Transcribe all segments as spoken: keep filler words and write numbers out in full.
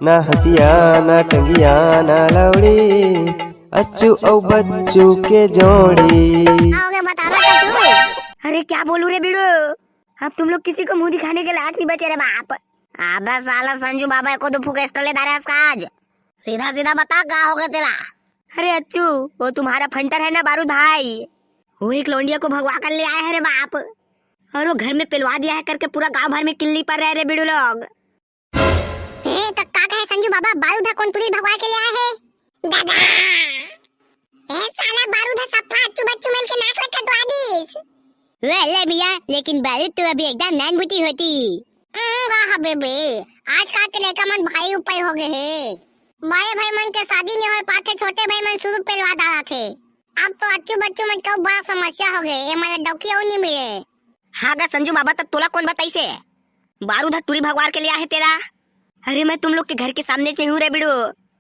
ना हंसिया, ना टंगिया, ना लौड़ी, अच्छू अउ बच्चू के जोड़ी। आओगे बतावा कचू। अरे क्या बोलू रे बिड़ू, अब तुम लोग किसी को मुंह दिखाने के लायक नहीं बचे रे बाप। अबे साला संजू बाबा को दो फूक extra ले डाले इसका आज। सीधा सीधा बता का हो गया तेरा? अरे अच्छू, वो तुम्हारा फंटर है ना बारूद भाई, वो एक लौंडिया को भगवा कर ले आया है रे बाप, और वो घर में पिलवा दिया है करके पूरा गांव भर में किल्ली पर रहे रे बिड़ू लोग। ए, तो का कहे संजू बाबा, बारूद हा कोन टूरी भगवा के ले आए हे? दादा! ए साला बारूद हा सफा अच्छू बच्चू मन के नाक ला कटवा दिस। वे ले भैया, लेकिन बारूद तो अभी एकदम नान बुटी होती। हम्म, वाह बेबे, आजकल के लइका मन भाई उपाय हो गए हे। बड़े भाई मन के शादी नहीं हो पाथे, छोटे भाई मन शुरू पेलवा डाला थे। अब तो अच्छू बच्चू मन के बड़ा समस्या हो गए, ये मारे डौकी अउ नहीं मिले। हाँ गा संजू बाबा, तब तोला कौन बताइसे? बारूद हा टूरी भगवार के ले आहे तेला। अरे मैं तुम लोग के घर के सामने से हूँ रे बिड़ू,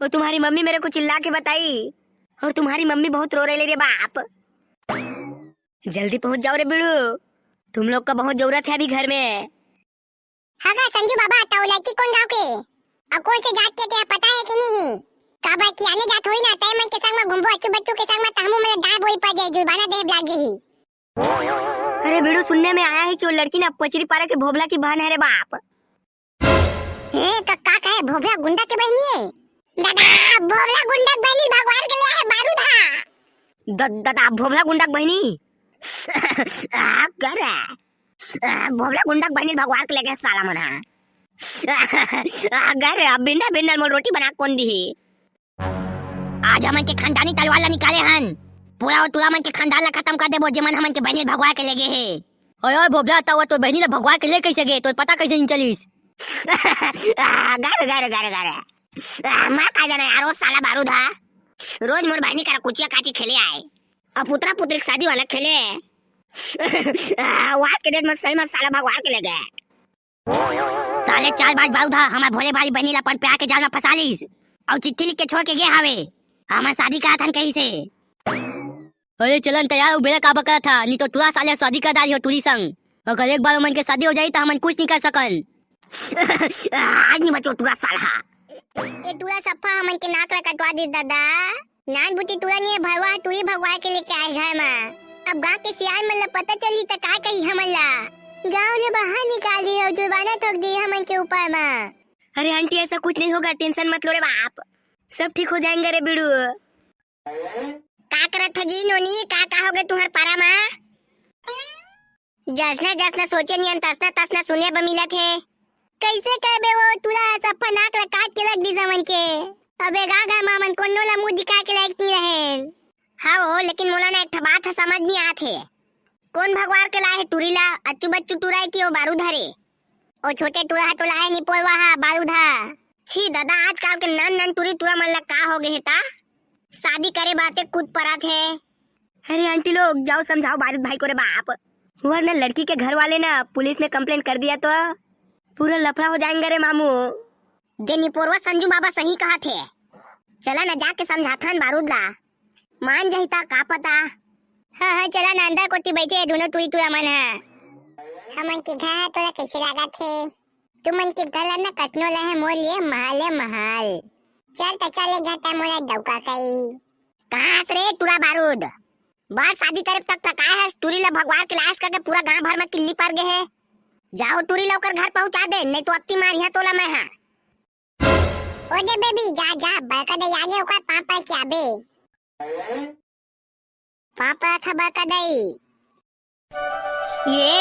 वो तुम्हारी मम्मी मेरे को चिल्ला के बताई, और तुम्हारी मम्मी बहुत रो रही रे बाप। जल्दी पहुंच जाओ रे बिड़ू, तुम लोग का बहुत जरूरत है अभी घर में। हाँ गा संजू बाबा, तो लड़की कौन गाँव के? और कौन से जात के ते पता है कि नहीं? काबर कि आने जात होई ना, तय मन के संग में घूमबो, अच्छू बच्चू के संग में, तहमू मेरे दांत बोई पड़ जाए, जुर्माना दे लाग गई। अरे बिड़ू, सुनने में आया है कि वो लड़की ना पचरी पारा के भोभला की बहन है रे बाप। हे, का, का कहे, भोभला गुंडा के बहनी है? दादा, भोभला गुंडा के बहनी भगवार के ले आहे बारूद हा। द-, दादा, भोभला गुंडा के बहनी? आ, कर। आ, भोभला गुंडा के बहनी भगवार के ले गए साला मन हा। आ, कर, अब भिंडा भिंडा मोर रोटी बना कौन दी? आज हमन के खानदानी तलवार ला निकाले हन। पूरा वो टूरा मन के खानदान ला खत्म कर देबो, जेमन हमन के बहनी भगवा के ले गे हे। ओए, ओए, भोभला, त वो तोर बहनी ला भगवा के ले कैसे गे? तोर पता कैसे नहीं चलिस? आ, गर, गर, गर, गर। आ, मैं का जाना यार, वो साला बारूद हा। रोज मोर बहनी करा कुचिया काची खेले आए। अब पुतरा पुतरी के शादी वाला खेले। आ, आज के डेट में सही में साला भगवा के ले गए। साले चालबाज बारूद हा, हमार भोले भाली बहनी ला अपन प्यार के जाल में फंसा लीस, अउ चिट्ठी लिख के छोड़ के गे हावे। हमन शादी करत हन कहिसे। अरे चलन तैयार हो, बेरा काबर करत हा, नहीं तो टूरा साले शादी कर डारी हो टूरी संग। अगर एक बार ओमन के शादी हो जाई, तो हमन कुछ नहीं कर सकन। आज नहीं बचो टूरा साला हा। ये टूरा सफा हमन के नाक ला कटवा दे दादा। नान बुटी टूरा नहीं है, भरवा टूरी भगवा के लेके आए घर मा। अब गांव के सियान मन ला पता चली त का कही हमन ला? गांव ले बाहर निकाल दी और जुर्माना ठोक दी हमन के ऊपर मा। अरे आंटी, ऐसा कुछ नहीं होगा, टेंशन मत लो रे बाप, सब ठीक हो जाएंगे रे बिड़ू। का करत है जी नोनी, का का हो गए तुहर पारा मा? जसना जसना सोचे नियन तसना तसना सुने ब मिलत हे। कैसे कहबे वो टूरा सफा नाक ला काट के रख दी समन के। अबे गा गा मामन कोनो ला मुंह दिखा के लायक नहीं रहेन। हाँ वो, लेकिन मोला ना एक ठा बात ह समझ नहीं आत हे। कौन भगवार के लाए हे टूरी ला? अच्छू बच्चू टूरा है कि वो बारूद हरे? ओ छोटे टूरा ह तो लाए निपोलवा हा बारूद हा। छी दादा, आजकल के नन नन टूरी टूरा मन ला का हो गए हे ता? शादी करे बाते कूद परत हे। अरे आंटी लोग, जाओ समझाओ बारूद भाई को रे बाप, वरना लड़की के घर वाले ना पुलिस में कंप्लेंट कर दिया तो पूरा लफड़ा हो जाएंगे रे मामू। दे निपोरवा संजू बाबा सही कहा थे, चला ना जाके समझाथन बारूद ला, मान जाही ता का पता। हाँ हाँ, चला ना अंदर कोठी बैठे हे दोनों टूरी टूरा मन हा। हमन के घर हा तोला कैसे लागत हे? तुमन के घर ला ना कतनो ला हे मोर लिए महल हे महल। चल त चल, एक घंटा मोला डौका कई। कहाँ हस रे टूरा बारूद? बार शादी करे तक थकाए हस, टूरी ला भगवार के लायस करके पूरा गांव भर में किल्ली पर गए हे। जाओ टूरी ला ओकर घर पहुंचा दे, नहीं तो अत्ती मारिया तोला मैं हा। ओ दे बेबी, जा जा, बड़का दई आगे ओकर पाँव पर के आबे। पाँव पर था बड़का दई। ये,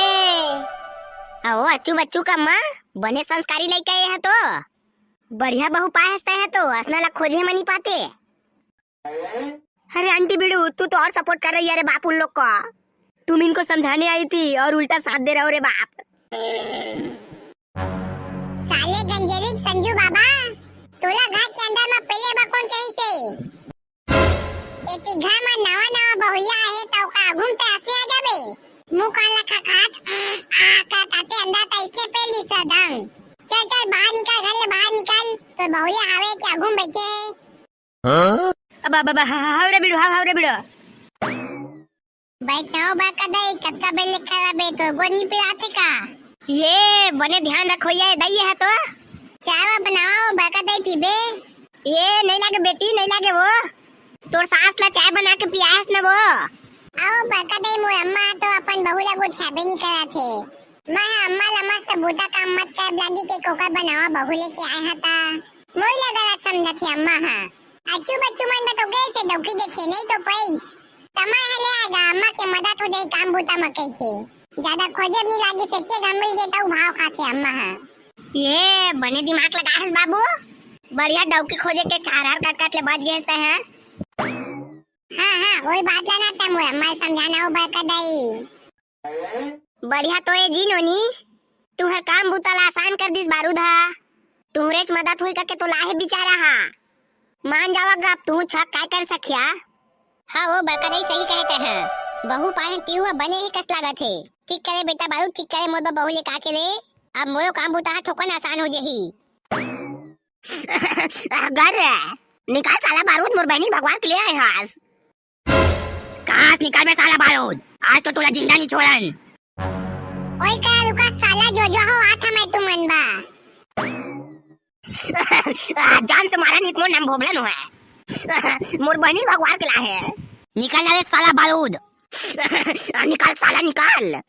आओ अच्छू बच्चू का माँ, बने संस्कारी लइका ये है तो। बढ़िया बहू पाए हस तैं है तो, असना ला खोजे मनी पाते। अरे आंटी बिड़ू, तू तो और सपोर्ट कर रही है रे बाप उन लोग का। तुम इनको समझाने आई थी और उल्टा साथ दे रहे हो रे बाप। साले गंजेरिक संजू बाबा, तोला घर के अंदर में पहले बा कौन चाहिए से? एती घर में नवा नवा बहुरिया आहे त ओका आघू म ते असे आ जाबे। मुंह कान ला खखात, आ, का ताते अंदर त इसने पहली सदंग। चल चल बाहर निकल, घर ले बाहर निकल, तो बहुरिया हावे के आघू म बैठे हे। अब, अब, अब, हा, हा, हाव रे बिड़ू, हाव, हाव रे बिड़ू। बैठ ना हो बड़का दाई, कतका बेर ले खड़ा बे, तो गोड़ नी पिराथे का? ये, बने ध्यान रखो, ये दाई है तो। चाय वा बनाओ, बड़का दाई पी। बे, ए, नहीं लागे बेटी, नहीं लागे वो। तोर सास ला चाय बना के पियास न वो। अउ बड़का दाई, मोर अम्मा तो अपन बहू ला गोठियाबे नहीं करत हे। मैं ह अम्मा ला मस्त बूता काम मत करब लागी के कोकर बनावा बहू लेके आए हा ता। मोई ला गलत समझत हे अम्मा हा। अच्चू बच्चू मन बर तो गए से डौकी देखे, नहीं तो पईस। तमाय हले आगा, अम्मा के मदद हो जाई काम बूता म कहिके। ज्यादा खोजे भी लागी से के घमल के तऊ भाव खाथे अम्मा हा। ये बने दिमाग लगा हस बाबू। बढ़िया डौकी खोजे के चार हार कटकट ले बच गए से हैं। हाँ, हाँ, वही बात ला ना तम अम्मा समझाना हो बड़का दाई। बढ़िया तो ये जी नोनी, तुहर काम बूता ला आसान कर दिस बारूद हा। तुहरेच मदद हुई करके तो लाहे बिचारा हा। मान जावा गा, अब तू छक काय कर सकिया? हाँ, वो बड़का दाई सही कहते हैं। बहू पाए हैं, टीहू बने ही कस लागत है। ठीक करे बेटा बारूद, ठीक करे मोर बर बहू लेके आके रे। अब मोरो काम बूता हा थोकन आसान हो जही। अगर निकाल साला बारूद, मोर बहनी भगवान के ले आए हास। कहाँ से निकाल बे साला बारूद? आज तो तोला जिंदा नहीं छोड़न। ओए का रुका साला, जो जो हो, आत हूँ मैं तुमन बा। जान से मारा नहीं, मोर नाम भोभला नो है। मोर बहनी भगवान के ला है। निकाल ना रे साला बारूद। निकाल साला, निकाल।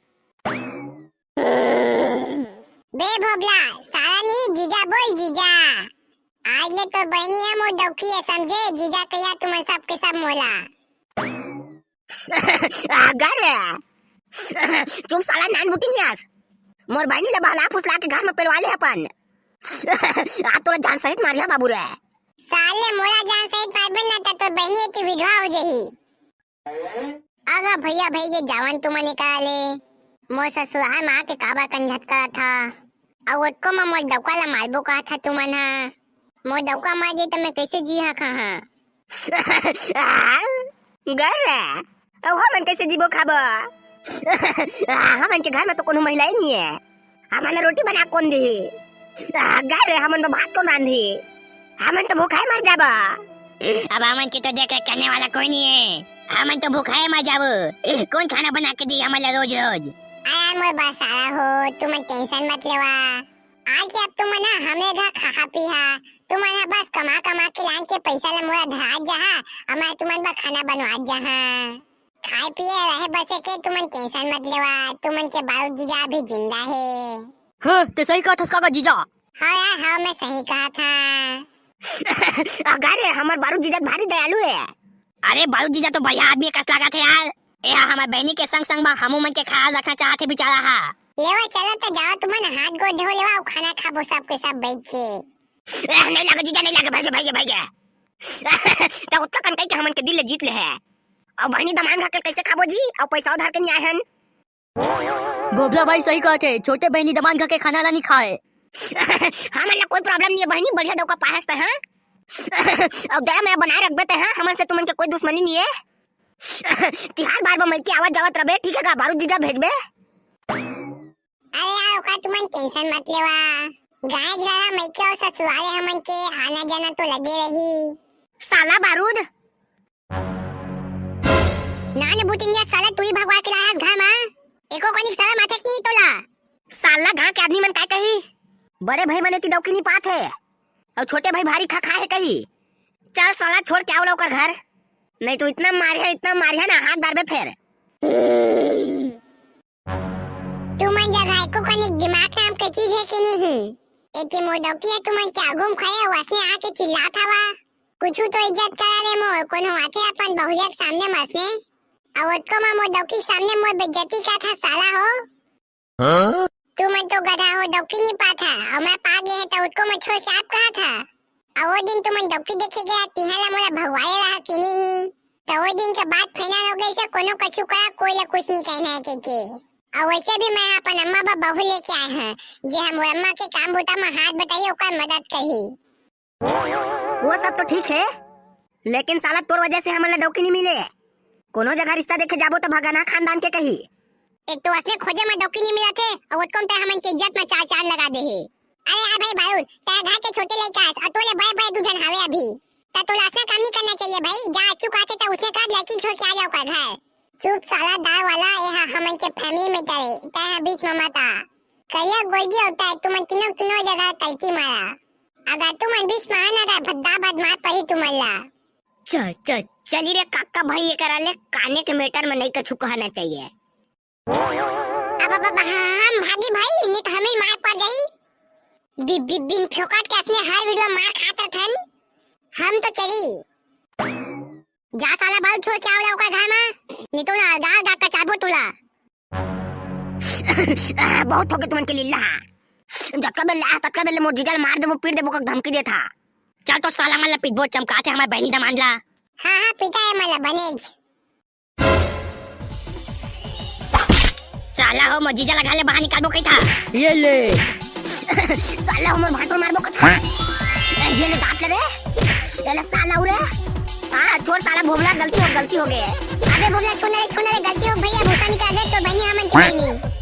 बे भोभला, साला नहीं, जीजा बोल, जीजा। आज ले तो बहनी है मोर डौकी है, समझे? जीजा कहिया तुमन सबके सब मोला। अगर चुप साला, नान बुटी नहीं आस। मोर बहनी ला बहला फुसला के घर में पेलवा ले अपन। आज तोला जान सहित मारिया बाबू रे। साले मोला जान सहित मारबे ना त तोर बहनी एती विधवा हो जही। अगा भैया भाई के जावन तुमन निकाले। मोर ससुराल में आके काबर कंझत करत हा। अउ ओतको म मोर डौका ला मारबो कहत हा तुमन हा। मोर डौका मार दे त मैं कैसे जी हा खा हा? गर, अउ हमन कैसे जीबो खाबो? हमन के घर में तो कोनो महिला ही नहीं है। हमन ला रोटी बना कोन दिही? आ, गा रे, हमन बर भात कोन रांधही? हमन तो भूखाए मर जाबा। अब हमन के तो देख रेख करने वाला कोई नहीं है। हमन तो भूखाए मर जाबो। कौन खाना बना के दी हमन ला रोज रोज? अरे मोर बसारा हो, तुमन टेंशन मत लेवा। आज के अब तुमन ना हमरे घर खा खा पी हा। तुमन हा बस कमा कमा के लान के पैसा ला मोला धरात जाहा, अउ मैं तुमन बर खाना बनवात जाहा। खाए पिए रहे बसे के तुमन टेंशन मत लेवा, तुमन के बारूद जीजा अभी जिंदा हे। हाँ, ते सही कहत हस काका जीजा। हाँ यार, हाँ, मैं सही कहत हा। अगर हमर बारूद जीजा भारी दयालु हे। अरे बारूद जीजा तो बढ़िया आदमी कस लागत हे यार। ए हा हमर बहनी के संग संग मा हमू मन के ख्याल रखना चाहत हे बेचारा हा। लेवा चलो तो जाओ, तुमन हाथ गोड़ धो लेवा अउ खाना खाबो सबके सब बैठ के। ए, नहीं लागे जीजा, नहीं लागे, भाई गे, भाई गे, भाई गे। त ओतका कन कहिके हमन के दिल ले जीत ले हे। अउ बहनी दमांद घर के कैसे खाबो जी? अउ पैसा उधार के नहीं आए हन। भोभला भाई सही कहत हे, छोटे बहनी दमांद घर के खाना ला नहीं खाए। हमन ला कोई problem नहीं है बहनी, बढ़िया डौका पाहस ते, हाँ? अउ दया मया बनाए रखबे ते, हाँ? हमन से तुमन के कोई दुश्मनी नहीं है। तिहार बार बर मइके आवत जावत रबे, ठीक है का? बारूद जीजा भेजबे। अरे यार, ओकर तुमन टेंशन मत लेवा। गाय घरा मइके अउ ससुराले हमन के आना जाना तो लगे रही। साला बारूद। नान बुटिंगिया साला, तू ही भगवा के लायस घर मा। एको कनिक शरम आथे कि नहीं तोला? साला गाँव के आदमी मन काय कही? बड़े भाई मन एती डौकी नहीं पात हे। अउ छोटे भाई भारी खा खा हे कही। चल साला, छोड़ के आव ला ओकर घर। नहीं तो इतना मारिया, इतना मारिया ना, हाथ डारबे फेर। तुमन जघा एको कनिक दिमाग नाम के चीज हे कि नहीं? एती मोर डौकी हे, तुमन के आगू म खड़े हो, असने आके चिल्लात हवा। कुछु तो इज्जत करा रे मोर, कोनो आथे अपन बहुरिया के सामने म असने। अउ ओतको म मोर डौकी के सामने मोर बेइज्जती करत हा साला हो। हाँ? तुमन तो गधा हो, डौकी नहीं पात हा, अउ मैं पा गे हे त ओतको म छोड़ के आप कहत हा। अउ वो दिन तुमन डौकी देखे गया, तिहा ला मोला भगवाए रहा कि नहीं? त वो दिन के बात final हो गई से कोनो कछु करा, कोई ला कुछ नहीं कहना है कहिके। अउ वैसे भी मैं अपन अम्मा बर बहू लेके आए हूँ, जे हम अम्मा के काम बूता में हाथ बटाई, ओकर मदद करही। वो सब तो ठीक है, लेकिन साला तोर वजह से हमन ला डौकी नहीं मिले। कोनो जगह रिश्ता देखे जाबो त भगना खानदान के कही। एक तो असने खोजे में डौकी नहीं मिलत हे, अउ ओतको म तै हमन के इज्जत में चार चांद लगा दे हे। अरे यार भाई बारूद, तै घर के छोटे लइका हस, अउ तोले बड़े बड़े दू झन हावे अभी। त तोला असना काम नहीं करना चाहिए भाई, जा अच्छू कहते त उसने कर, लेकिन छोड़ के आ जाओ का घर। चुप साला दार वाला, ये हा हमन के family matter हे, तै हा बीच में मत आ। करिया गोल्डी होता है, तुमन तीनों, तीनों जगह कल्टी मारा। अगर तुमन बीच में आना त भद्दा भद मार पड़ी तुमन ला। चल चल चली रे काका भाई, ये करा ले काने के मैटर में नहीं कछु कहना चाहिए। अब अब अब हम भागी भाई, नहीं तो हमें मार पड़ जाई। बि, बि, बिन फोकट के असने हर वीडियो मार खात रहथन। हम तो चली। जा साला बाल छोड़ के आवला ओकर घर में, नहीं तो ना गाल गाल कचाबो तुला। बहुत हो गए तुमन के लीला। जतका बेर ला ततका बेर ले मोर जीजा ल मार देबो, पीट देबो का धमकी देथा। चल तो साला मन ला पिटबो, चमकाथे हमार बहनी दमांद ला। हाँ हाँ पिटा है मन ला बनेज। साला हो मोर जीजा ला घर ले बाहर निकालबो कही था। ये ले। साला हो मोर भाटो मारबो कही था। ये ले दांत ले रे। ये ले साला हो रे। हाँ छोड़ साला भोभला, गलती हो गलती हो गए। अबे भोभला छोड़ ना रे, छोड़ ना रे, गलती हो भैया, भूसा निकाल दे तो बहनी हमन के बहनी।